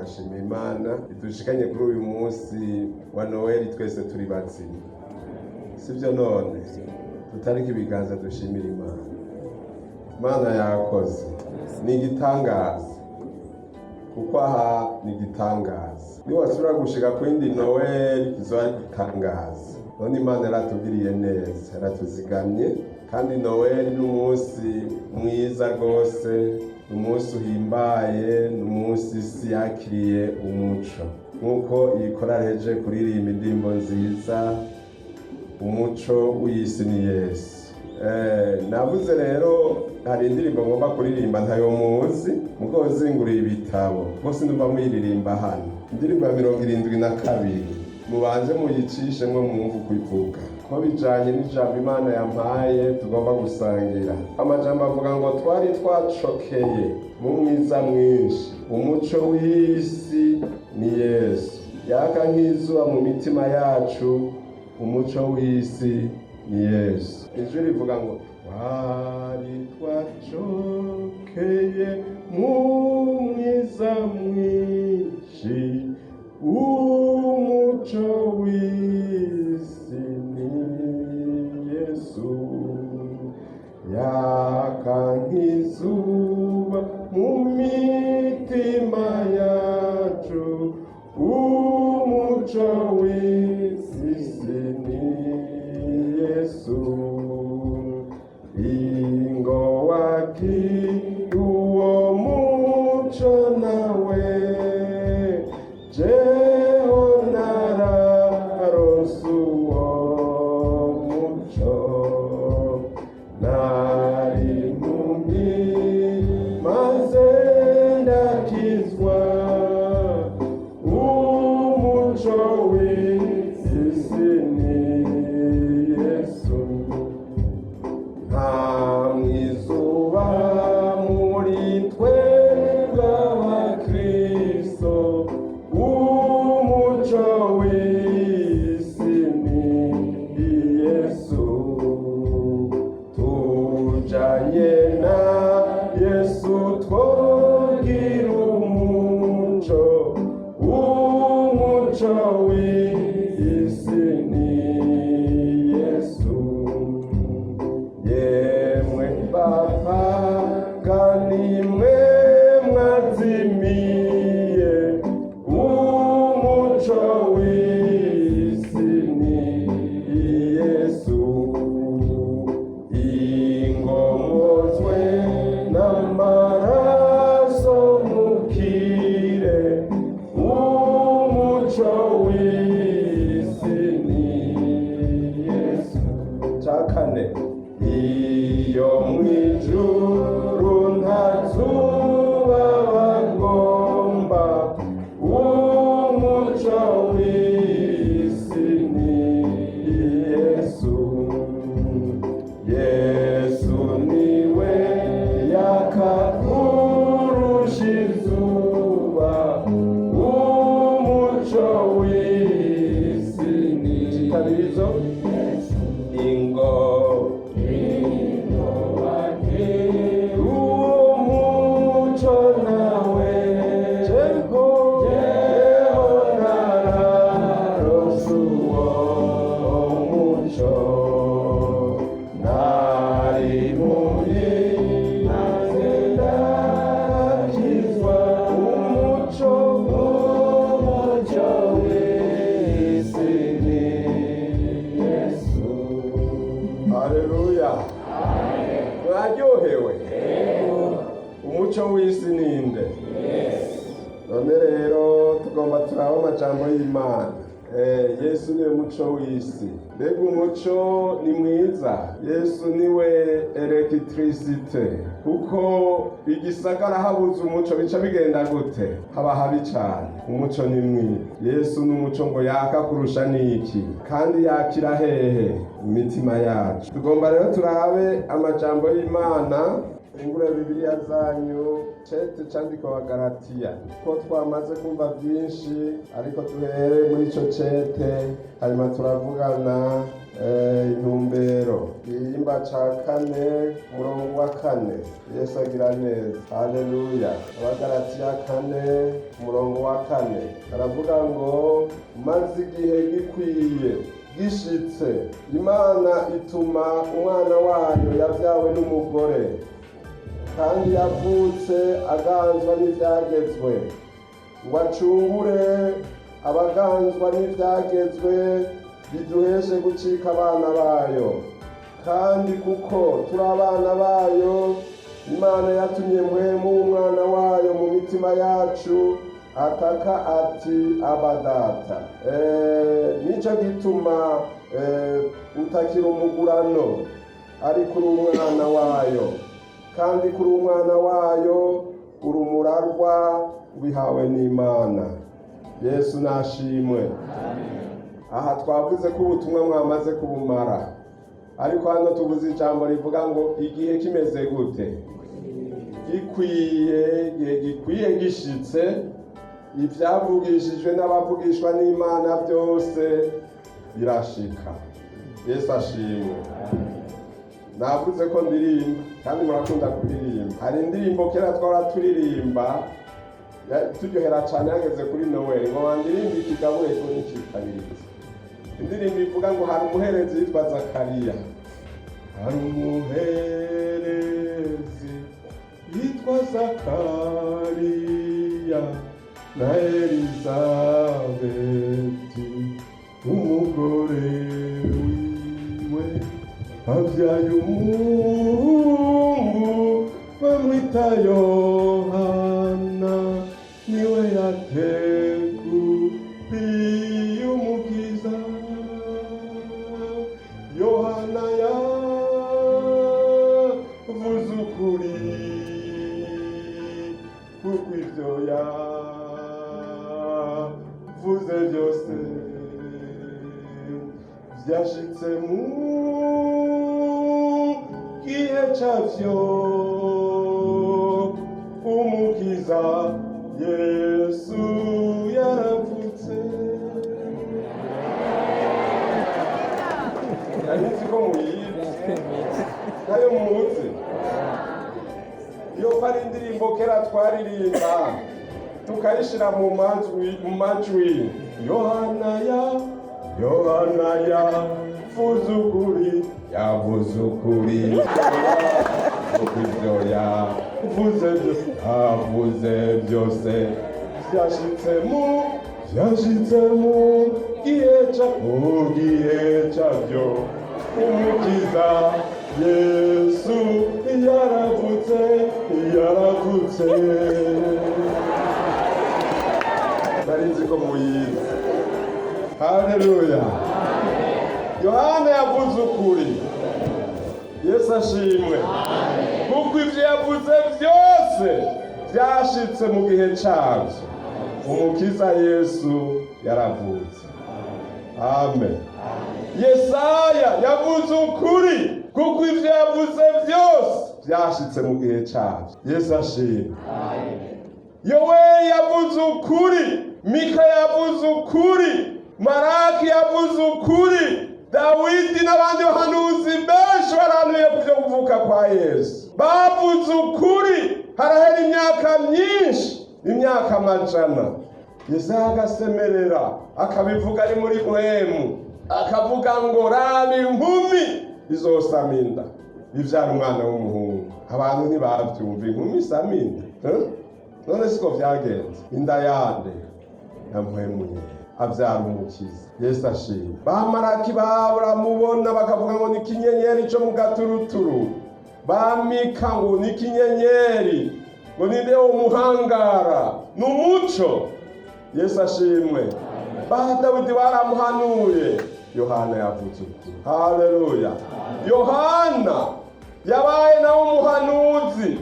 Turashima Imana idushikanye kuri uyu munsi wa Noweli twese turi bazima, sibyo? None tutariko ibiganza dushimira Imana. Imana yakoze, ni igitangaza, kuko aha ni igitangaza. Niwasubira gushika ku yindi Noweli, kizoba ari igitangaza. None Imana yaratugiriye neza, yaratuzigamye, kandi Noweli ni umunsi mwiza rwose, ni umunsi uhimbaye, ni umunsi isi yakiriye umuco, nk'uko iyi korali ihejeje kuririmba indirimbo nziza. Umuco w'isi ni Yesu. Navuze rero hari indirimbo ngomba kuririmba, ntayo muzi, mugo zinguriye ibitabo bose ndumva muyiririmba hano, indirimbo ya 72. Mubanze muyicishemwo mwumve uko ivuga, ko bijanye n'ijambo Imana yampaye tugomba gusangira. Amajambo avuga ngo: "Twari twacokeye mu mwiza mwinshi, umuco w'isi ni Yesu, yaka nk'izuba mu mitima yacu, umuco w'isi ni Yesu." Ijwi rivuga ngo: "Twari twacokeye mu mwiza mwinshi, umuco w'isi ni Yesu, yaka nk'izuba mu mitima yacu, umuco w'isi ni Yesu. Ingo waki uwo muco nawe, jeho nararonse uwo muco, nari impumyi maze ndakizwa, umuco w'isi ni Yesu. Nta mwizuba muri twebwe abakristo, umuco w'isi ni Yesu. Tujanye na Yesu twogira umuco, umuco w'isi ni Yesu. Yemwe bapagani mwe mwazimiye, umuco w'isi ni Yesu. Ingomozwe n'amaraso mukire, umuco w'isi ni Yesu." Cya kane: "Iyo mw'ijuru nta zuba bagomba, umuco w'isi ni Yesu. Yesu niwe yaka kurusha izuba, umuco w'isi ni." Kitabirizo ingo uwo muco nawe, jeho jeho nararonse uwo muco, nari impumyi maze ndakizwa, umuco, umuco w'isi ni Yesu." Haleluya! Mwaryohewe? Umuco w'isi ninde? None rero tugomba turabe amajambo y'Imana. Yesu niwe muco w'isi. Mbega umuco ni mwiza! Yesu niwe électricité, kuko igisagara habuze umuco bica bigenda gute? Haba habi cane. Umuco ni mwiza. Yesu ni umuco ngo yaka kurusha niki? Kandi yakira hehe? Imitima yacu. Tugomba rero turabe amajambo y'Imana. Ingure Bibiliya zanyu, cete candiko wa Galatiya, ko twamaze kumva byinshi, ariko tuhere muri ico cete, hanyuma turavugana. Intumbero igihimba ca kane, umurongo wa kane. Yesu agira neza, haleluya. Abagalatiya 4, umurongo wa kane, aravuga ngo: maze igihe gikwiye gishitse, Imana ituma umwana wayo yabyawe n'umugore, kandi yavutse aganzwa n'ivyagezwe, ngo acungure abaganzwa n'ivyagezwe, biduheshe gucika abana bayo. Kandi kuko turi abana bayo, Imana yatumye Mpwemu w'umwana wayo mu mitima yacu, ataka ati: Aba Data. Nico gituma utakira umugurano, ariko uri umwana wayo, kandi kuri umwana wayo uri umurarwa wihawe n'Imana. Yesu nashimwe. Aha twavuze ko ubutumwa mwamaze kubumara, ariko hano tuvuze ijambo rivuga ngo igihe kimeze gute? Gikwiye. Igihe gikwiye gishitse, ivyavugishijwe n'abavugishwa n'Imana byose birashika. Yesu ashimwe. Navuze ko ndirimba, kandi murakunda kuririmba. Hari indirimbo kera twara turirimba turyohera cyane hageze kuri Noweli, ngo bandirimbe ikigabure ko n'ikikabiriza. Indirimbo ivuga ngo hari umuherezi yitwa Zakariya, hari umuherezi yitwa Zakariya na Elizabeti umugore wiwe, abyaye umuhungu bamwita Yohana, niwe yateguriye Umukiza. Yohana yavuze ukuri, kuko ivyo yavuze byose vyashitse mu gihe cavyo. Umukiza Yesu yaravutse. Nari nzi ko muyizi, nayo muzi. Iyo ko ari indirimbo kera twaririmba tukayishira mu majwi. Yohana yavuze ukuri, yavuze ukuri, kuko ivyo yavuze yavuze byose vyashitse mu gihe cavyo. Umukiza Yesu yaravutse, yaravutse. Nari nzi ko muyizi. Haleluya. Yohana yavuze ukuri. Yesu ashimwe, kuko ivyo yavuze byose vyashitse mu gihe cavyo. Umukiza Yesu yaravutse. Amen. Yesaya yavuze ukuri, kuko ivyo yavuze byose vyashitse mu gihe cavyo. Yesu ashimwe. Yoweli yavuze ukuri, Mika yavuze ukuri, Maraki yavuze ukuri, Dawidi n'abandi bahanuzi benshi barahanuye ku byo kuvuka kwa Yesu. Bavuze ukuri, harahera imyaka myinshi, imyaka amajana. Yesaya agasemerera, akabivuga ari muri buhemu, akavuga ngo: raba, inkumi izosama inda, ivyara umwana w'umuhungu. Abantu ntibavyumva, inkumi isama inda, eh? None siko vyagenze? Inda yande? Yamuhemuye, avyara Umukiza. Yesu ashimwe. Bamaraki baramubona bakavuga ngo ni ikinyenyeri co mu gaturuturu. Bamika ngo ni ikinyenyeri, ngo ninde wo muhangara, ni umuco. Yesu ashimwe. Ba Dawidi baramuhanuye. Yohana yavuze ukuri. Haleluya. Yohana yabaye nawe umuhanuzi,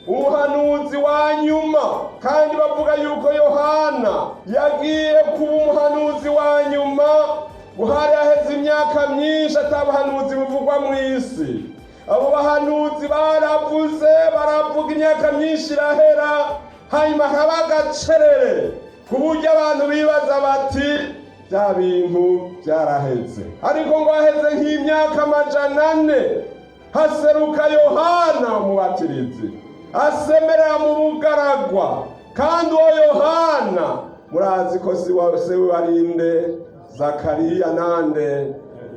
umuhanuzi wa nyuma, kandi bavuga yuko Yohana yagiye kuba umuhanuzi wa nyuma ngo hari haheze imyaka myinshi atabuhanuzi buvugwa mu isi. Abo bahanuzi baravuze, baravuga, imyaka myinshi irahera, hanyuma haba agacerere ku buryo abantu bibaza bati: Bya bintu byaraheze, ariko ngo haheze nk'imyaka 400 haseruka Yohana Umubatirizi, asemerera mu bugaragwa. Kandi uwo Yohana murazi ko si wa se warinde Zakariya nande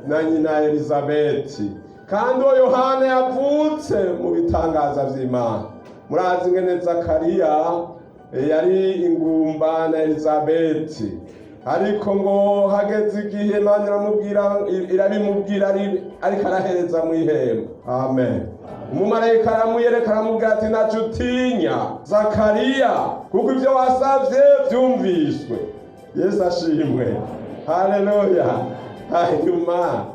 na nyina Elizabeti. Kandi uwo Yohana yavutse mu bitangaza vy'Imana. Murazi ingene Zakariya yari ingumba na Elizabeti, ariko ngo hageze igihe Imana iramubwira, irabimubwira ariko arahereza mu ihema. Amen. Umumarayika aramuyereka, aramubwira ati: "Ntaco utinya, Zakariya, kuko ibyo wasavye vyumviswe." Yesu ashimwe, haleluya. Hanyuma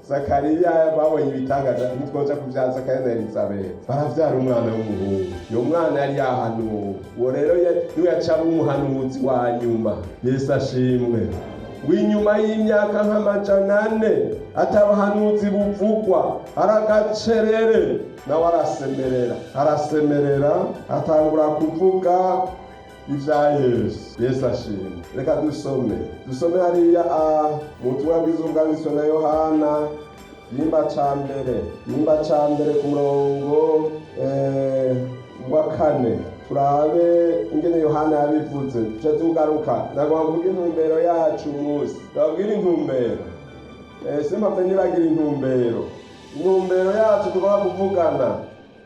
Zakariya babonye ibitangaza. Ntitwoja kuvyara Zakariya na Elizabeth, baravyara umwana w'umuhungu. Uyo mwana yari yahanuwe, uwo rero niwe yaca aba umuhanuzi wa nyuma. Yesu ashimwe. Ngo inyuma y'imyaka nk'400 atabahanuzi buvugwa, aragacerere, nawe arasemerera, arasemerera, atangura kuvuga ibya Yesu. Yesu ashimwe. Reka dusome hariya mu butumwa bwiza bwanditswe na Yohana, yimba ca mbere, yimba ca mbere, ku murongo wa kane, turabe ingene Yohana yabivuze, tuce tugaruka. Nagomba mvuge intumbero yacu umunsi, ndababwira intumbero. Simpamve nibagira intumbero. Intumbero yacu tugomba kuvugana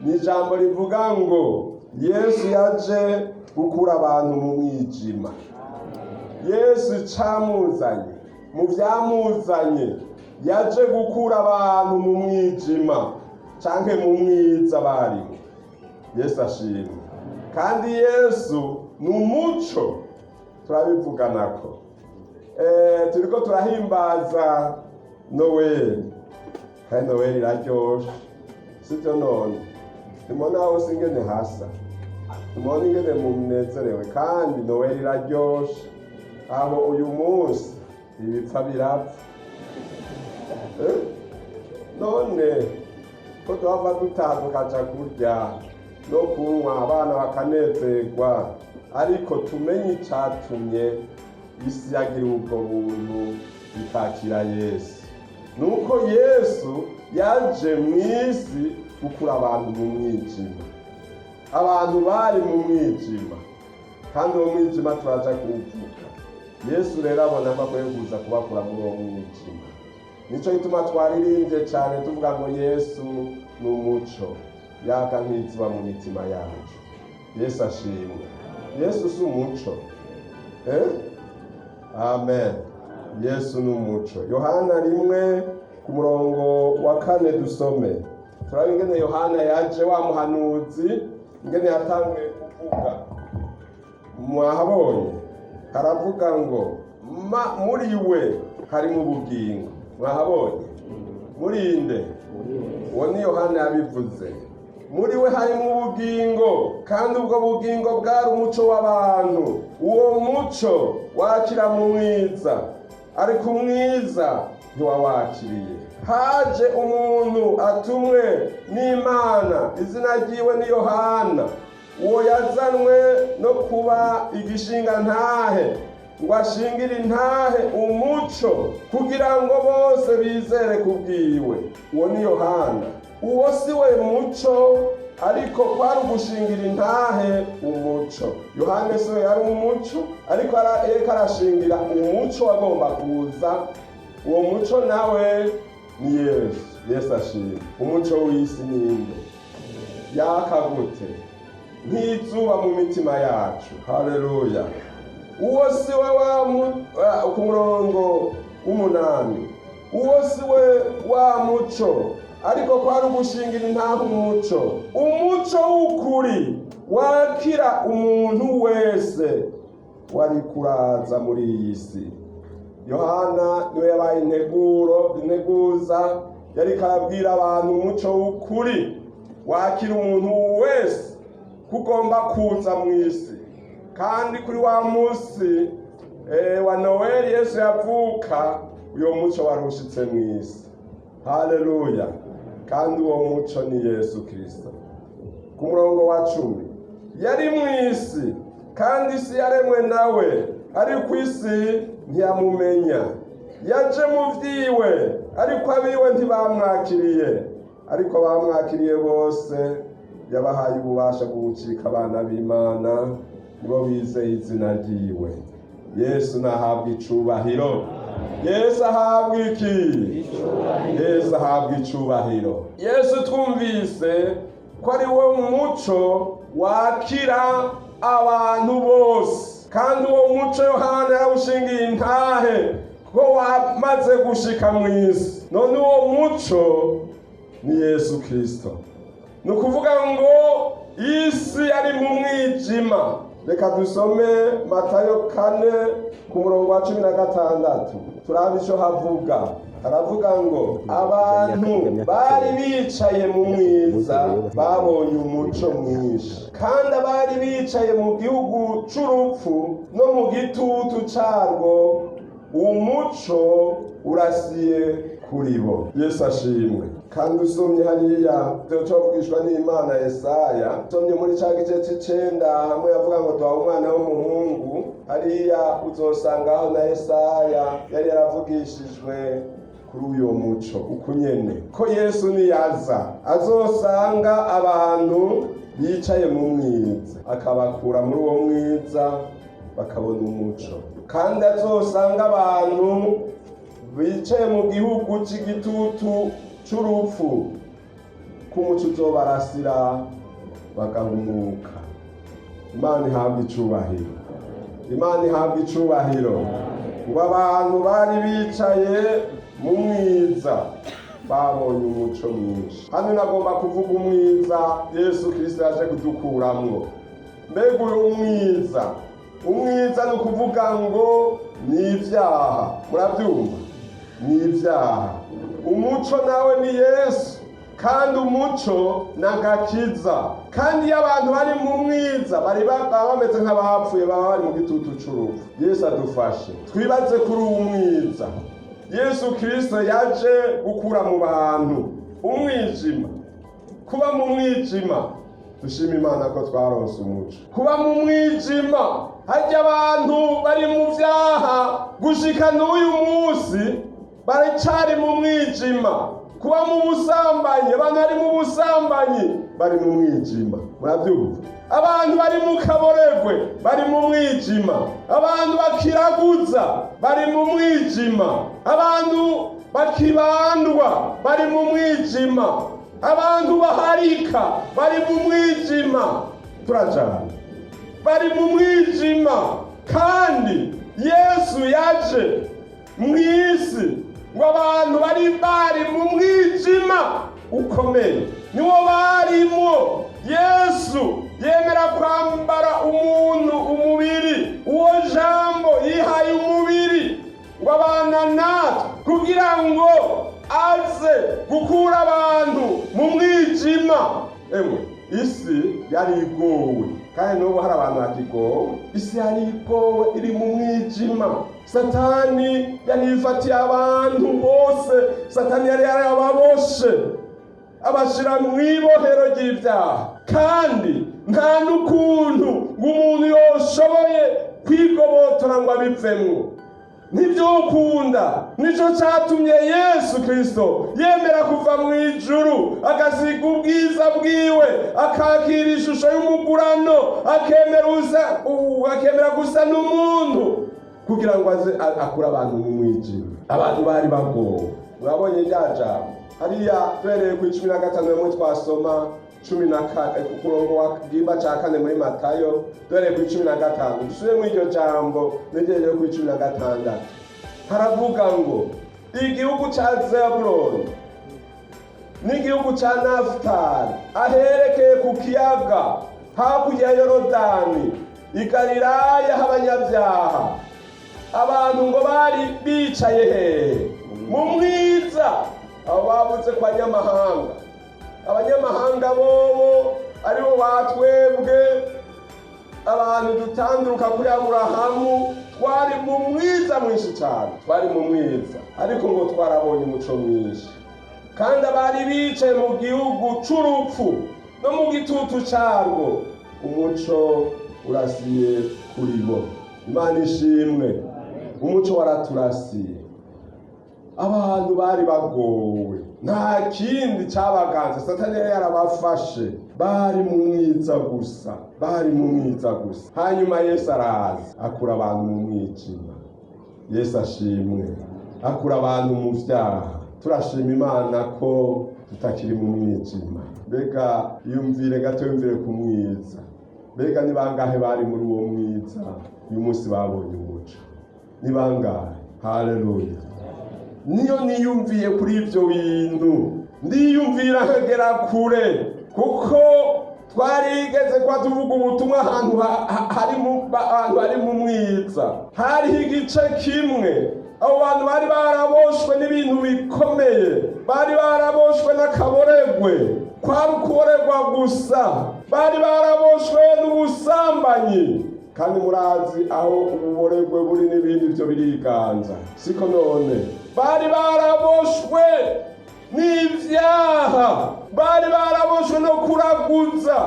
ni ijambo rivuga ngo Yesu yaje gukura abantu mu mwijima. Yesu camuzanye, mu vyamuzanye, yaje gukura abantu mu mwijima canke mu mwiza barimo. Yesu ashimwe. Kandi Yesu ni umuco, turabivuganako. Turiko turahimbaza Noweli, kandi Noweli iraryoshe, sivyo? None nimubona hose ingene hasa, nimubona ingene munezerewe. Kandi Noweli iraryoshe, aho uyu munsi ibipfa birapfa. None ko tuhava dutaha tukaja kurya no kunywa, abana bakanezerwa, ariko tumenye icatumye isi yagira ubwo buntu ikakira Yesu, nuko Yesu yaje mu isi gukura abantu mu mwijima. Abantu bari mu mwijima, kandi uwo mwijima turaja kuwuvuga. Yesu rero abona ko akwiye kuza kubakura muri uwo mwijima. Nico gituma twaririmbye cyane tuvuga ngo Yesu ni umuco yaka nk'izuba mu mitima yacu. Yesu ashimwe. Yesu si umuco, eh? Amen. Yesu ni umuco. Yohana 1 ku murongo wa kane, dusome, turabe ingene Yohana yaje, wa muhanuzi, ingene yatanguye kuvuga. Mwahabonye? Haravuga ngo muri we harimo ubugingo. Mwahabonye? Murinde, uwo ni Yohana yabivuze. Muri we harimo ubugingo, kandi ubwo bugingo bwari umuco w'abantu. Uwo muco wakira mu mwiza, ariko umwiza ntiwawakiriye. Haje umuntu atumwe n'Imana, izina ryiwe ni Yohana. Uwo yazanwe no kuba igishinga ntahe, ngo ashingire intahe umuco, kugira ngo bose bizere kubwiwe. Uwo ni Yohana. Uwo si we muco, ariko kwari ugushingira intahe umuco. Yohana si we yari umuco, ariko yariko arashingira umuco wagomba kuza. Uwo muco nawe ni Yesu. Yesu ashimwe. Umuco w'isi ninde? Yaka gute? Nk'izuba mu mitima yacu. Haleluya. Uwo si we wa ku murongo w'umunani: uwo si we wa muco, ariko kwari ugushingira intahe umuco. Umuco w'ukuri wakira umuntu wese wari kuraza muri iyi si. Yohana niwe yabaye integuro, integuza, yariko arabwira abantu umuco w'ukuri wakira umuntu wese kugomba kuza mu isi. Kandi kuri wa munsi wa Noweli Yesu yavuka, uyo muco wari ushitse mu isi. Haleluya. Kandi uwo muco ni Yesu Kristo. Ku murongo wa 10: yari mu isi, Kandi isi yaremwe nawe, ariko isi ntiyamumenya. Yaje mu vyiwe, ariko abiwe ntibamwakiriye. Ariko bamwakiriye bose yabahaye ububasha bwo gucika abana b'Imana, nibo bizeye izina ryiwe. Yesu nahabwa icubahiro. Yesu ahabwa iki? Yesu ahabwa icubahiro. Yesu twumvise ko ari wo muco wakira abantu bose, kandi uwo muco Yohana yarawushingiye intahe ko wamaze gushika mu isi. None uwo muco ni Yesu Kristo. Ni ukuvuga ngo isi yari mu mwijima. Reka dusome Matayo 4 ku murongo wa 16, turabe ico havuga. Haravuga ngo abantu bari bicaye mu mwiza babonye umuco mwinshi, kandi abari bicaye mu gihugu c'urupfu no mu gitutu carwo, umuco urasiye kuri bo. Yesu ashimwe. Kandi usomye hariya covugishwa n'Imana Yesaya, usomye muri ca gice c'icenda hamwe yavuga ngo duhawe umwana w'umuhungu, hariya uzosangaho na Yesaya yari yaravugishijwe kuri uyo muco uku nyene, ko Yesu niyaza azosanga abantu bicaye mu mwiza, akabakura muri uwo mwiza bakabona umuco. Kandi azosanga abantu bicaye mu gihugu c'igitutu c'urupfu, k'umuco uzobarasira bagahumuka. Imana ihabwa icubahiro. Imana ihabwa icubahiro. Ngo abantu bari bicaye mu mwiza babonye umuco mwinshi. Hano nagomba kuvuga umwiza Yesu Kristo yaje kudukuramwo. Mbega uyu mwiza, umwiza ni ukuvuga ngo ni ibyaha. Murabyumva? Ni ibyaha. Umuco nawe ni Yesu, kandi umuco ni agakiza. Kandi iyo abantu bari mu mwiza bari baba bameze nk'abapfuye, baba bari mu gitutu c'urupfu. Yesu adufashe twibaze kuri uwo mwiza Yesu Kristo yaje gukura mu bantu umwijima. Kuba mu mwijima, dushima Imana ko twaronse umuco. Kuba mu mwijima, harya abantu bari mu vyaha gushika n'uyu munsi baracari mu mwijima. Kuba mu busambanyi, abantu bari mu busambanyi bari mu mwijima. Murabyumva? Abantu bari mu kaboregwe bari mu mwijima. Abantu bakiraguza bari mu mwijima. Abantu bakibandwa bari mu mwijima. Abantu baharika bari mu mwijima. Turajana, bari mu mwijima. Kandi Yesu yaje mu isi ngo abantu bari mu mwijima ukomeye, niwo barimo. Yesu yemera kwambara umuntu umubiri, uwo jambo yihaye umubiri ngo abana natwe, kugira ngo aze gukura abantu mu mwijima. Emwe, isi yari igowe, kandi n'ubu hari abantu bakigowe. Isi yari igowe, iri mu mwijima. Satani yari yifatiye abantu bose. Satani yari yarababoshe, abashira mu ibohero ry'ibyaha, kandi nta n'ukuntu ngo umuntu yoshoboye kwigobotora ngo abivemwo. Ntibyokunda. Nico catumye Yesu Kristo yemera kuva mu ijuru, agasiga ubwiza bwiwe, akakira ishusho y'umugurano, akemera gusa n'umuntu, kugira ngo aze akure abantu mu mwijima. Abantu bari bagowe. Murabonye rya jambo hariya duhereye ku 15 hamwe twasoma 14 ku murongo wa gimba ca kane muri Matayo, duhereye ku 15, dusubire muri iryo jambo negereje ku 16. Haravuga ngo igihugu ca Zebuloni n'igihugu ca Nafutali, aherekeye ku kiyaga hakurya ya Yorodani, i Galilaya h'abanyabyaha. Abantu ngo bari bicaye hehe? Mu mwiza. Abo bavuze ku banyamahanga, abanyamahanga bobo aribo batwebwe, abantu dutanduruka kuri Aburahamu, twari mu mwiza mwinshi cyane, twari mu mwiza, ariko ngo twarabonye umuco mwinshi. Kandi abari bicaye mu gihugu c'urupfu no mu gitutu carwo, umuco Urasiye kuri bo. Imana ishimwe. Umuco waraturasiye. Abantu bari bagowe, nta kindi cyabaganza, Satani yari yarabafashe, bari mu mwiza gusa, bari mu mwiza gusa. Hanyuma Yesu araza akura abantu mu mwijima. Yesu ashimwe. Akura abantu mu vyaha. Turashima Imana ko tutakiri mu mwijima. Mbega yumvire gato, yumvire ku mwiza. Mbega ni bangahe bari muri uwo mwiza uyu munsi babonye umuco? Ni bangahe? Haleluya! Niyo niyumviye kuri ibyo bintu, ndiyumvira nkagera kure, kuko twarigeze kuba tuvuga ubutumwa ahantu ahantu hari mu mwiza. Hariho igice kimwe abo bantu bari baraboshwe n'ibintu bikomeye, bari baraboshwe n'akaboregwe, kwari ukuboregwa gusa, bari baraboshwe n'ubusambanyi. Kandi murazi aho ububoregwe buri n'ibindi byo biriganza, siko? None bari baraboshwe n'ibyaha, bari baraboshwe no kuraguza,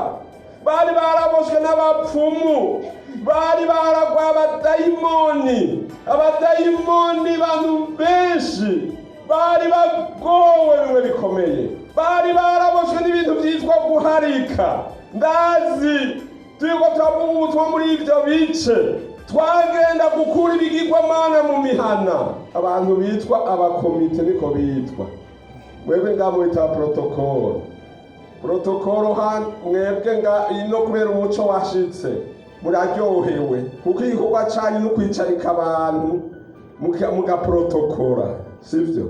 bari baraboshwe n'abapfumu, bari baragwa abadayimoni, abadayimoni. Bantu benshi bari bagowe bimwe bikomeye, bari baraboshwe n'ibintu byitwa guharika. Ndazi turiko turavuga ubutumwa muri ibyo bice, twagenda gukura ibigirwamana mu mihana. Abantu bitwa abakomite, niko bitwa mwebwe nga mwita protokolo, protokolo. Mwebwe nga ino kubera umuco washitse muraryohewe, kuko igikorwa canyu no kwicarika abantu mugaprotokora, sivyo?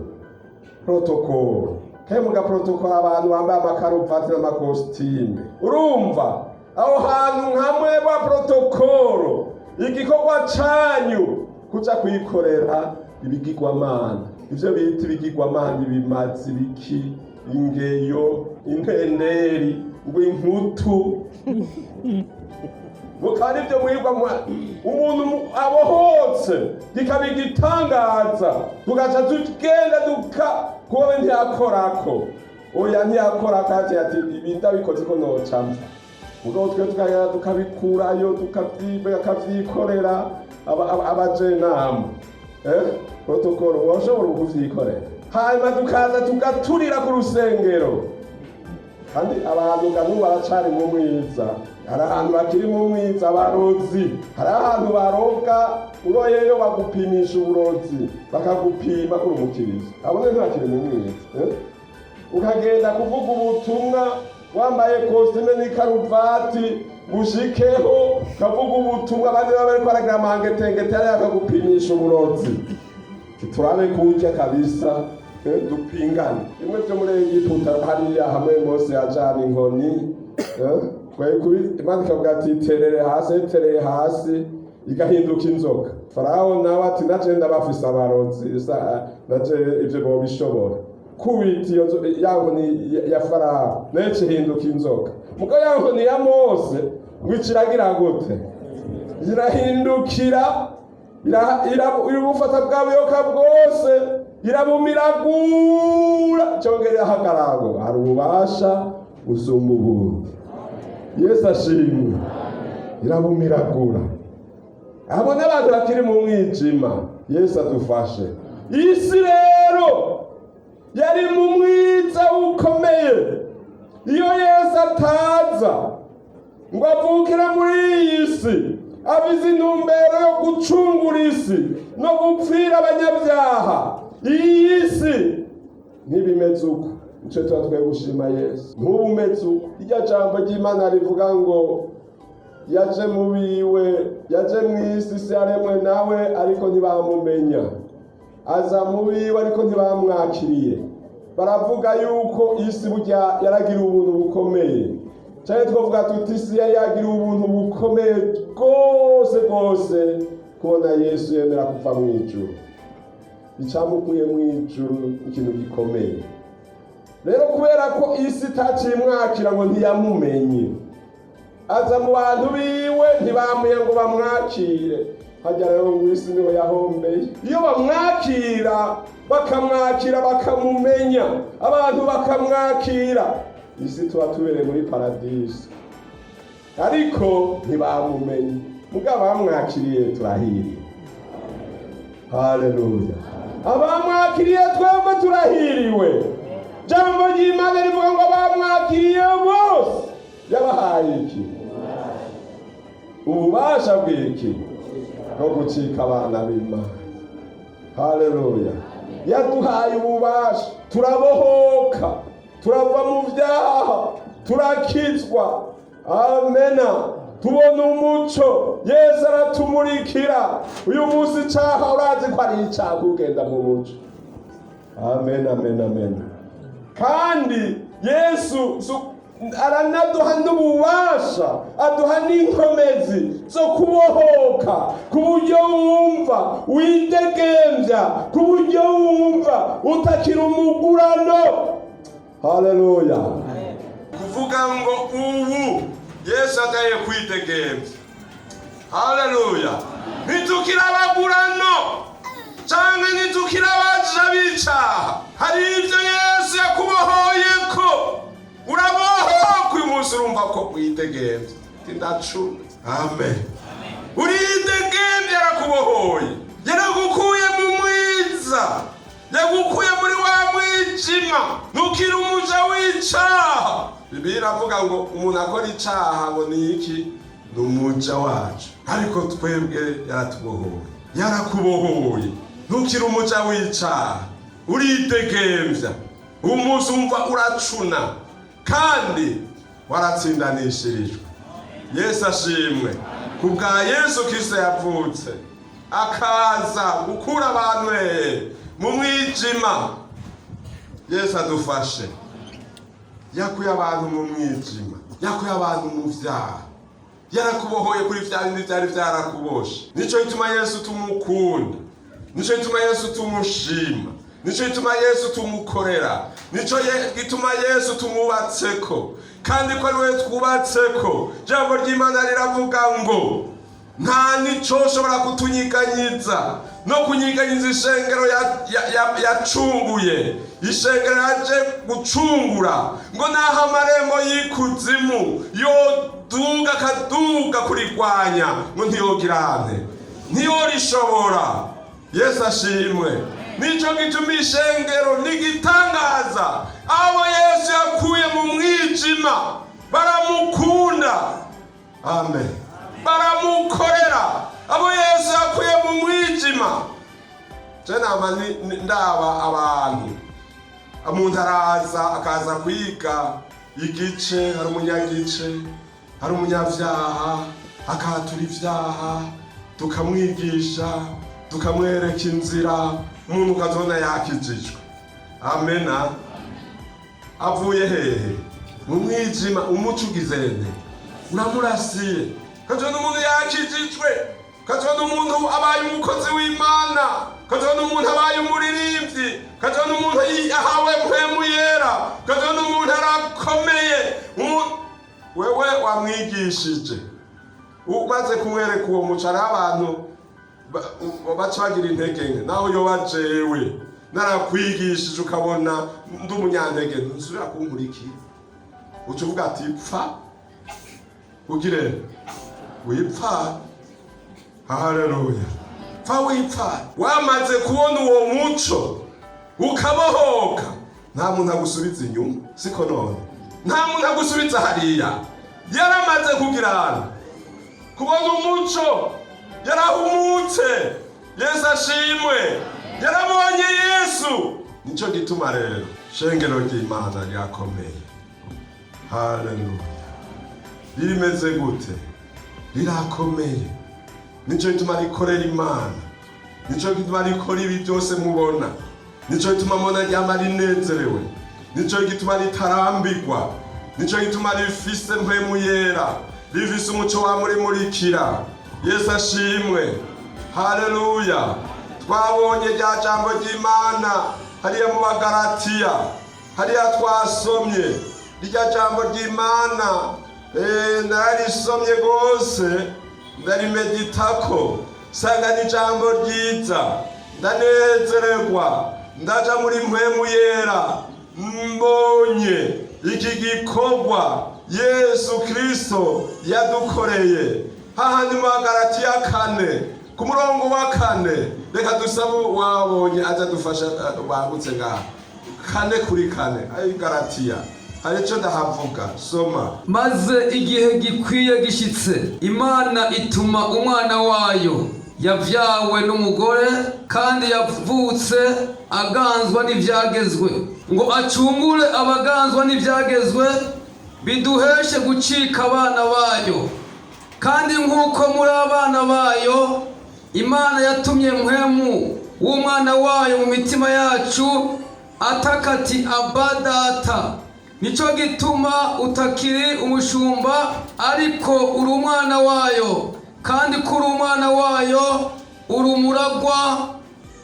Protokolo kandi mugaprotokora abantu bambaye amakaruvati n'amakositime. Urumva aho hantu nka mwebwe protokolo, igikorwa canyu kuja kwikorera ibigirwamana, ivyo bita ibigirwamana, ibimazi, ibiki, ingeyo, intenderi, ngo inkutu, mukaba aribyo mwirwa. Umuntu abohotse kikaba igitangaza, tugaca tugenda duka kuba ntiyakorako, oya, ntiyakorako, ati ati ibi ndabikoze ko noca mpfa. Mugabo twe tukagenda tukabikurayo, tukavyikorera abajenama, protokolo woshobora kuvyikorera, hanyuma tukaza tugaturira ku rusengero. Kandi abantu n'ubu baracari mu mwiza. Hari ahantu bakiri mu mwiza, abarozi. Hari ahantu baroga, uroyeyo bagupimisha uburozi, bakagupima kuri umukiriza. Abo ntibakiri mu mwiza. Ukagenda kuvuga ubutumwa wambaye kositime n'ikaruvati, gushikeho ukavuga ubutumwa, abandi baba bariko baragira amangetengete hariya, bakagupimisha uburozi. Turabe kurya kabisa, dupingane bimwe byo muri Egiputa hariya, hamwe Mose yajana inkoni, Imana ikavuga ati terere hasi, itereye hasi igahinduka inzoka. Farawo nawe ati naje ndabafise abarozi, naje ivyo bobishobora. Kubita iyo ya nkoni ya Farawo, nayo ihinduka inzoka. Mugo ya nkoni ya Mose ngo iciragira gute? Irahindukira, irabufata bwa buyoka bwose, irabumiragura, cyongera irahagarara. Hari ububasha busumba ubundi. Yesu ashimwe. Irabumiragura. Abo n'abantu bakiri mu mwijima. Yesu adufashe. Isi rero yari mu mwiza ukomeye. Iyo Yesu ataza ngo avukire muri iyi si abize intumbero yo gucungura isi no gupfira abanyabyaha, iyi si ntibimeze uko. Nicyo tuba twe gushima Yesu. Nk'ubu umeze uko, irya jambo ry'Imana rivuga ngo yaje mu biwe, yaje mu isi, isi yaremwe nawe ariko ntibamumenya. Aza mu biwe ariko ntibamwakiriye. Baravuga yuko isi burya yaragira ubuntu bukomeye cyane, twavuga tuti isi yari yagira ubuntu bukomeye rwose rwose kubona Yesu yemera kuva mu ijuru. Icyamukuye mu ijuru ikintu gikomeye. Rero kubera ko isi itacimwakira ngo ntiyamumenye, aza mu bantu biwe ntibamuye ngo bamwakire. Hajya rero ngo isi niho yahombeye. Iyo bamwakira, bakamwakira, bakamumenya, abantu bakamwakira, isi tuba tubereye muri paradisi. Ariko ntibamumenye, mugabo bamwakiriye turahiriwe. Haleluya! Abamwakiriye twebwe turahiriwe. Jambo ry'Imana rivuga ngo abamwakiriye bose yabahaye iki? Ububasha bw'iki? Bwo gucika abana b'Imana. Haleluya! Yaduhaye ububasha, turabohoka, turava mu byaha, turakizwa. Amena. Tubona umuco, Yesu aratumurikira. Uyu munsi icaha urazi ko ari icaha, ugenda mu muco. Amen, amen, amen. Kandi Yesu aranaduha n'ububasha, aduha n'inkomezi zo kubohoka, ku buryo wumva widegemvya, ku buryo wumva utakiri umugurano. Haleluya! Kuvuga ngo ubu Yesu agaye kwidegemvya. Haleluya! Ntitukiri abagurano canke ntitukiri abaja b'icaha. Hari ibyo Yesu yakubohoye ko urabohoka. Uyu munsi urumva ko widegemvya. Ndacuna. Amen. Uridegemvya, yarakubohoye, yaragukuye mu mwiza, yagukuye muri wa mwijima, ntukiri umuja w'icaha. Bibiliya iravuga ngo umuntu akora icaha ngo ni iki? Ni umuja wacu. Ariko twebwe yaratubohoye, yarakubohoye, ntukiri umuja w'icaha, uridegemvya. Umunsi wumva uracuna kandi waratsindanishirijwe. Yesu ashimwe ku bwa Yesu Kristo yavutse akaza gukura abantu mu mwijima. Yesu adufashe. Yakuye abantu mu mwijima, yakuye abantu mu vyaha, yarakubohoye kuri vya bindi vyari vyarakuboshe. Nico gituma Yesu tumukunda, nico gituma Yesu tumushima, nico gituma Yesu tumukorera, nico gituma Yesu tumwubatseko. Kandi ko ari we twubatseko, ijambo ry'Imana riravuga ngo nta nico ushobora kutunyiganyiza no kunyiganyiza ishengero yacunguye, ishengero yaje gucungura, ngo naho amarembo y'ikuzimu yoduga akaduga kurigwanya, ngo ntiyogirane, ntiyorishobora. Yesu ashimwe. Nico gituma ishengero n'igitangaza. Abo Yesu yakuye mu mwijima baramukunda. Amen. Baramukorera. Abo Yesu yakuye mu mwijima, je nama ndaba abantu, umuntu araza akaza kwiga igice, hari umunyagice, hari umunyavyaha, akatura ivyaha, tukamwigisha, tukamwereka inzira, umuntu ukazona yakijijwe. Amena. Avuye hehe? Mu mwijima. Umuco ugizene uramurasiye, ukazibona umuntu yakijijwe, ukazibona umuntu abaye umukozi w'Imana, ukazibona umuntu abaye umuririmbyi, ukazibona umuntu ahawe Mpwemu Yera, ukazibona umuntu arakomeye. Wewe wamwigishije, umaze kumwereka uwo muco, hariho abantu baca bagira intege nke. Naho yoba jewe narakwigishije, ukabona ndi umunyantege, ntusubira kunkurikira, uca uvuga ati: "Pfa ugire wipfa." Haleluya! Pfa wipfa. Wamaze kubona uwo muco ukabohoka, nta muntu agusubiza inyuma. Siko none? Nta muntu agusubiza hariya. Yaramaze kugira ahantu kubona umuco, yarahumutse. Yesu ashimwe. Yarabonye Yesu. Nicyo gituma rero shengero ry'Imana rirakomeye. Haleluya! Rimeze gute? Rirakomeye. Nicyo gituma rikorera Imana, nicyo gituma rikora ibi byose mubona, nicyo gituma mbona ryama rinezerewe, nicyo gituma ritarambirwa, nicyo gituma rifise Mpwemu Yera, rifise umuco wamurimurikira. Yesu ashimwe. Haleluya! Twabonye rya jambo ry'Imana hariya mu Bagaratiya, hariya twasomye rya jambo ry'Imana. Nararisomye rwose, ndarimeditako, sanga ni ijambo ryiza, ndanezererwa, ndaja muri Mpwemu Yera, mbonye iki gikorwa. Yesu Kristo yadukoreye hahandi mu Bagalatiya 4 ku murongo wa 4. Reka dusabe wabonye aza dufasha, wagutse ngaha 4:4 ayi Galatiya, hari icyo ndahavuga, soma. Maze igihe gikwiye gishitse, Imana ituma umwana wayo yavyawe n'umugore kandi yavutse aganzwa n'ivyagezwe, ngo acungure abaganzwa n'ivyagezwe, biduheshe gucika abana bayo. Kandi nk'uko muri abana bayo, Imana yatumye Mpwemu w'umwana wayo mu mitima yacu ataka ati: "Aba, Data." Nico gituma utakiri umushumba, ariko uri umwana wayo, kandi ko uri umwana wayo, uri umuragwa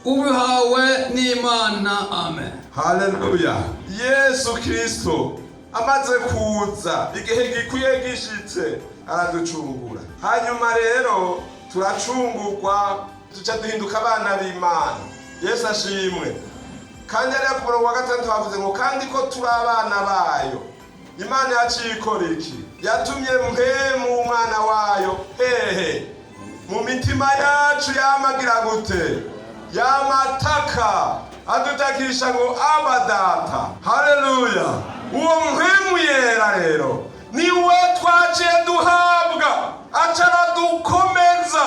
ubihawe n'Imana. Amen. Haleluya! Yesu Kristo amaze kuza, igihe gikwiye gishitse, araducungura. Hanyuma rero turacungurwa, duca duhinduka abana b'Imana. Yesu ashimwe. Kandi hariya ku murongo wa 6 havuze ngo: "Kandi ko turi abana bayo, Imana yaciye ikora iki? Yatumye Mpwemu umwana wayo hehe? Mu mitima yacu." Yamagira gute? Yamataka, adutakisha ngo: "Aba, Data." Haleluya! Uwo Mpwemu Yera rero niwe twaciye duhabwa, aca aradukomeza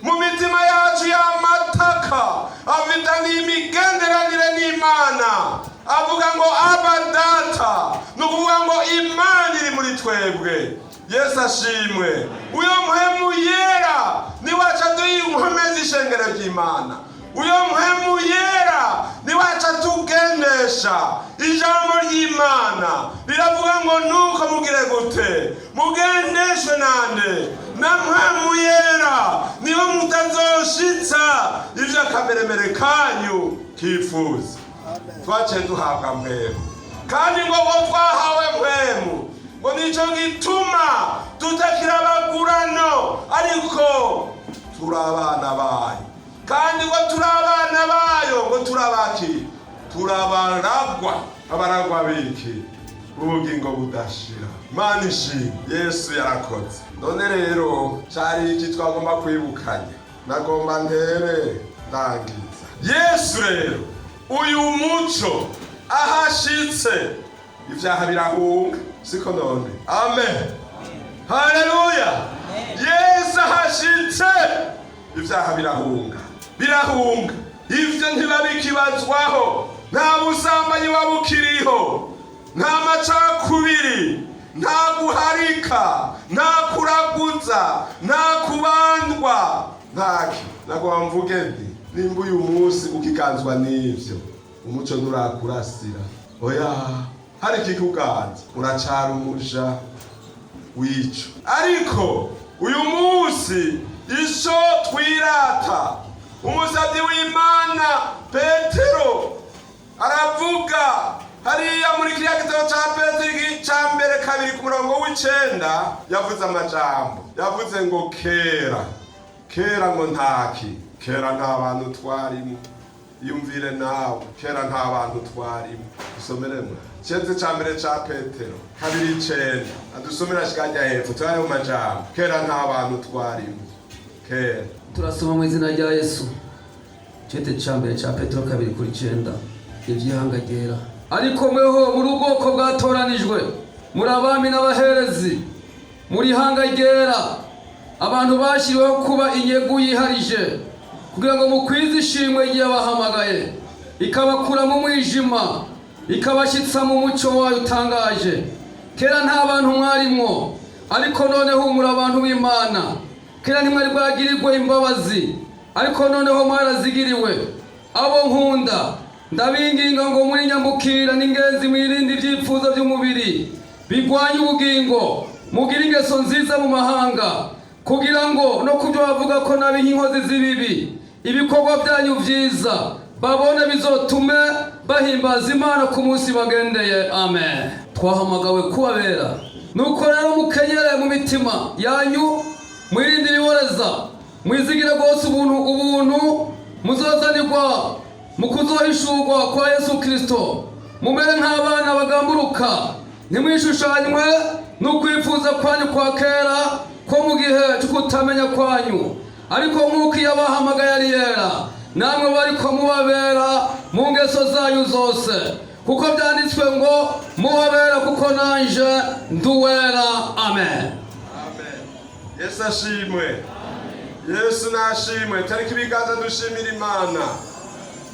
mu mitima yacu. Y'amataka afitanye imigenderanire n'Imana, avuga ngo: "Aba, Data." Ni ukuvuga ngo Imana iri muri twebwe. Yesu ashimwe. Uyo Mpwemu Yera niwe aca duha ishengero ry'Imana. Uyo Mpwemu Yera niwe aca tugendesha. Ijambo ry'Imana riravuga ngo: "Nuko mugire gute? Mugendeshwe nande? Na Mpwemu Yera, niho mutazoshitsa ivyo akameremere kanyu kifuza." Twaciye duhabwa Mpwemu, kandi ngo twahawe Mpwemu, ngo nico gituma tutakiri abagurano, ariko turi abana bayo. Kandi ngo turi abana bayo, ngo turabaki? Turabaragwa. Abaragwa biki? Ubugingo budashira. Imana ishimwe, Yesu yarakoze. None rero cari iki twagomba kwibukanya? Nagomba ntere ndangiza. Yesu rero, uyu muco ahashitse, ivyaha birahunga, siko none? Amen, haleluya! Yesu ahashitse, ivyaha birahunga, birahunga. Ivyo ntibabikibazwaho. Nta busambanyi wabukiriho, nta macakubiri, nta guharika, nta kuraguza, nta kubandwa, ntaki. Nagomba mvuge nti: nimba uyu munsi ukiganzwa n'ivyo, umuco nturakurasira. Oya, hari ikikuganza, uracara umuja w'ico. Ariko uyu munsi ico twirata, umusabyi w'Imana Petero aravuga hariya muri kiriya gitabo ca Petero ca mbere 2 ku murongo w'9, yavuze amajambo, yavuze ngo: "Kera, kera ngo ntaki, kera nta bantu twarimo." Yumvire nawe, kera nta bantu twarimo. Dusomeremo ceze ca mbere ca Petero 2:9, adusomera shikajya hepfo turayo majambo: "Kera nta bantu twarimo." Kera. Turasoma mu izina rya Yesu. Cete ca mbere ca Petero 2:9, ivy'ihanga ryera: "Ariko mweho muri ubwoko bwatoranijwe, muri abami n'abaherezi, muri ihanga ryera, abantu bashyiriweho kuba inyegu yiharije, kugira ngo mukwize ishimwe ry'abahamagaye ikabakura mu mwijima ikabashyitsa mu mucyo wayo utangaje. Kera nta bantu mwarimwo, ariko noneho muri abantu b'Imana. Kera ntimwari bwagirirwe imbabazi, ariko noneho mwarazigiriwe. Abo nkunda, ndabinginga ngo muri nyambukira n'ingenzi mwirinde ibyifuzo by'umubiri bigwanya ubugingo, mugire ingeso nziza mu mahanga, kugira ngo no ku byo bavuga ko nabi nk'inkozi z'ibibi, ibikorwa byanyu byiza babone bizotume bahimbaza Imana ku munsi bagendeye." Amen. Twahamagawe kubabera. Nuko rero mukenyere mu mitima yanyu, mwirinde ibiboreza, mwizigire rwose ubuntu, ubuntu muzozanirwa mu kuzohishurwa kwa Yesu Kristo. Mumere nk'abana bagamburuka, ntimwishushanywe. N'ukwifuza kwanyu kwa kera ko mu gihe cyo kutamenya kwanyu. Ariko nk'uko iyo abahamagaye ari yera, namwe bariko mubabera mu ngeso zanyu zose, kuko byanditswe ngo: "Mubabera, kuko nanje nduwera." Amen. Amen. Yesu ashimwe. Yesu nashimwe. Tariki ibiganza dushimira Imana.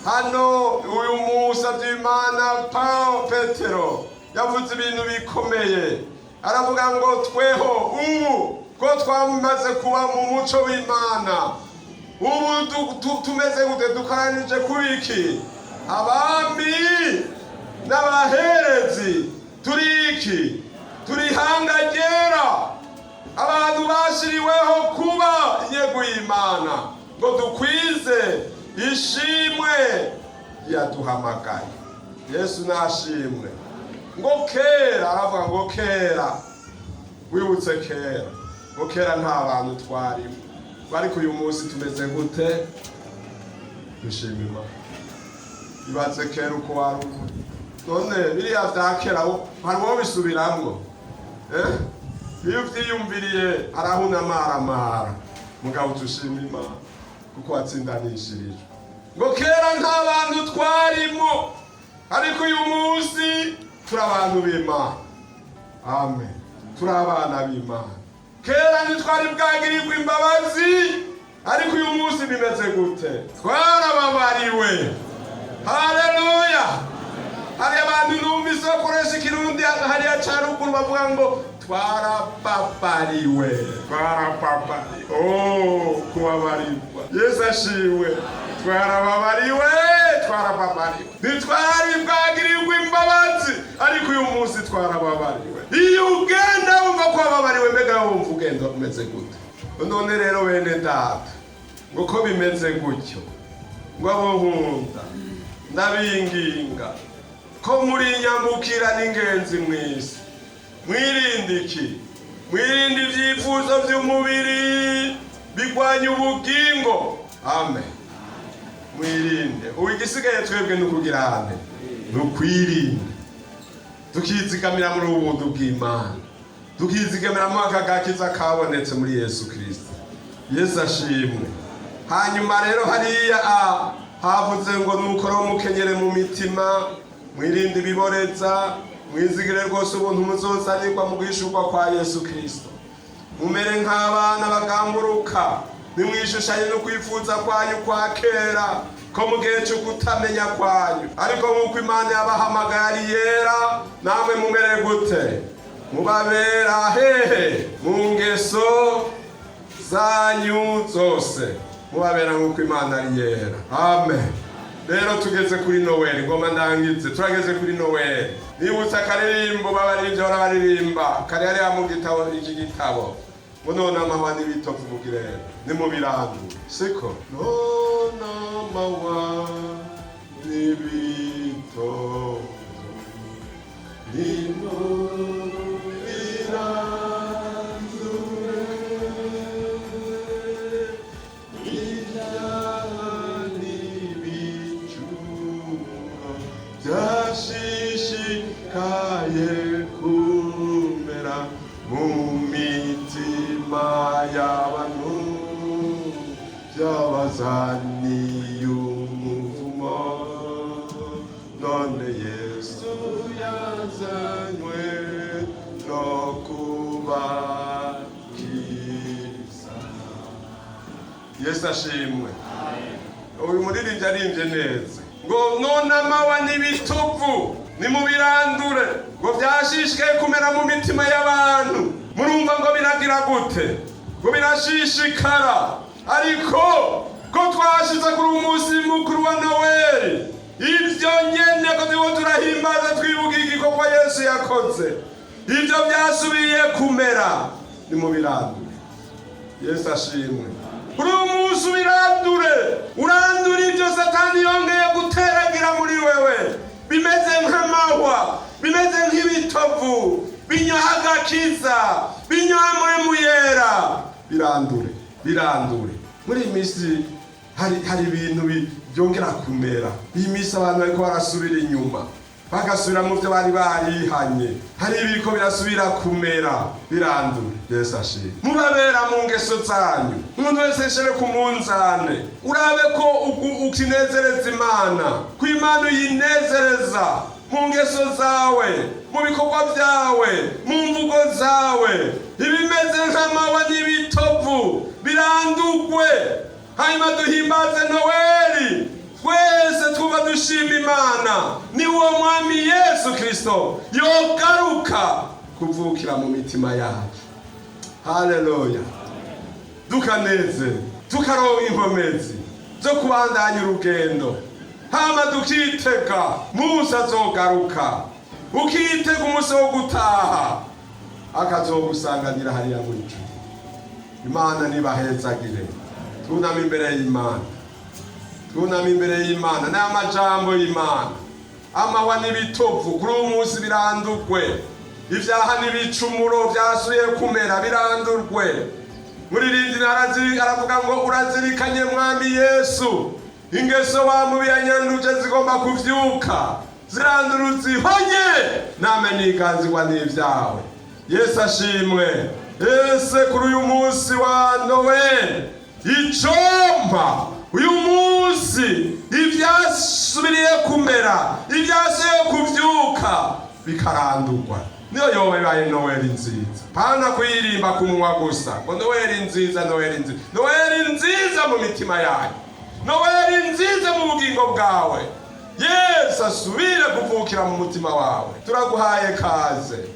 Hano uyu musavyi w'Imana Paul Petero yavuze ibintu bikomeye. Aravuga ngo tweho ubu ko twamaze kuba mu muco w'Imana, ubu tumeze gute? Dukoranije kubiki? Abami n'abaherezi. Turi iki? Turi ihanga ryera, abantu bashyiriweho kuba inyego y'Imana, ngo dukwize ishimwe yaduhamagaye. Yesu nashimwe. Ngo kera, aravuga ngo kera, wibutse kera, ngo kera nta bantu twarimo, ariko uyu munsi tumeze gute? Dushima Imana. Ibaze kera uko wari uri. None biriya vya kera hari uwo bisubiramwo? Eh? Iyo uvyiyumviriye arahunamaramara. Mugabo tushima Imana kuko watsindanishirijwe. Ngo kera nta bantu twarimo, ariko uyu munsi turi abantu b'Imana. Amen. Turi abana b'Imana. Kera ntitwari bwagirirwa imbabazi, ariko uyu munsi bimeze gute? Twarababariwe. Haleluya. Hari abantu numvise bakoresha ikirundi hariya ca ruguru, bavuga ngo twarababariwe, twarababariwe. Oh, kubabarirwa! Yesu ashimwe. Twarababariwe, twarababariwe. Ntitwari bwagirirwa imbabazi, ariko uyu munsi twarababariwe. Iyo ugenda wumva ko wababariwe, mbega wumva ugenda umeze gute? None rero bene data, ngo ko bimeze gutyo, ngo abo nkunda, ndabinginga ko muri nyambukira n'ingenzi mu isi, mwirinde iki? Mwirinde ibyifuzo by'umubiri bigwanya ubugingo. Amen. Mwirinde. Ubu igisigaye twebwe ni ukugira hane? Ni ukwirinda, tukizigamira muri ubu buntu bw'Imana, tukizigamira muri aka gakiza kabonetse muri Yesu Kirisito. Yesu ashimwe. Hanyuma rero hariya havuze ngo nuko rero mukenyere mu mitima, mwirinde ibiboreza, mwizigire rwose ubuntu muzozanirwa mu guhishurwa kwa Yesu Kirisito. Mumere nk'abana bagamburuka, nimwishushanye no kwifuza kwanyu kwa kera ko mu gihe cyo kutamenya kwanyu. Ariko nk'uko Imana yabahamagaye ari yera, namwe mumere gute? Mubabera hehe? Mu ngeso zanyu zose, mubabera nk'uko Imana ari yera. Amen. Rero tugeze kuri Noweli, ngoma ndangize. Turageze kuri Noweli, nibutse akaririmbo babaririmbyi bahora baririmba kari hariya mu gitabo, iki gitabo, ngo none amahwa n'ibitovu mugirene nimubirandure. Siko? None amahwa n'ibitovu nimubirandure, ibyaha n'ibicumuro byashishikaye kumera mu mitima y'abantu, byabazaniye umuvumo. None Yesu yazanywe no kubakiza. Yesu ashimwe. Uyu muririmbyi arimbye neza, ngo none amawa n'ibituvu nimubirandure, ngo byashishikaye kumera mu mitima y'abantu. Murumva ngo biragira gute? Ngo birashishikara. Ariko ko twashize kuri uyu munsi mukuru wa Noweli, ibyo nyene ko turiko turahimbaza, twibuka igikorwa Yesu yakoze, ibyo byasubiye kumera, nimubirandure. Yesu ashimwe. Kuri uyu munsi ubirandure, urandure ibyo Satani yongeye guteragira muri wewe, bimeze nk'amahwa, bimeze nk'ibitovu binyoha agakiza, binyoha Mpwemu Yera. Birandure, birandure. Muri iyi minsi hari ibintu byongera kumera. Iyi minsi abantu bariko barasubira inyuma. Bagasubira mu byo bari barihanye. Hari ibiriko birasubira kumera birandura. Yesu ashimwe. Mubabera mu ngeso zanyu. Umuntu wese yishere ku munzane. Urabe ko ukinezereza Imana. Ko Imana uyinezereza mu ngeso zawe, mu bikorwa byawe, mu mvugo zawe. Ibimeze nk'amahwa n'ibitovu birandugwe. Hanyuma duhimbaze Noweli. Twese twumva dushima Imana. Ni uwo mwami Yesu Kristo yogaruka kuvukira mu mitima yacu. Haleluya. Dukaneze, tukaronka inkomezi zo kubandanya urugendo. Hama dukitega musa azogaruka, ukitega umunsi wo gutaha, akazogusanganira hariya mu ijuru. Imana nibahezagire. Twuname imbere y'Imana, twuname imbere y'Imana. N'amajambo y'Imana, amahwa n'ibitovu kuri uyu munsi birandurwe. Ibyaha n'ibicumuro byasubiye kumera birandurwe. Muririmbyi aravuga ngo urazirikanye mwami Yesu, ingeso wamubiyanyanduje zigomba kuvyuka, zirandura uzihonye, name niganzirwa n'ibyawe. Yesu ashimwe. Ese kuri uyu munsi wa Noweli, icompa uyu munsi ivyasubiriye kumera, ivyasubiye kuvyuka bikarandurwa, niyo yoba ibaye Noweli nziza. Pana kuyirimba ku munwa gusa ngo Noweli nziza, Noweli nziza. Noweli nziza mu mitima yanyu, Noweli nziza mu bugingo bwawe. Yesu asubire kuvukira mu mutima wawe. Turaguhaye kaze.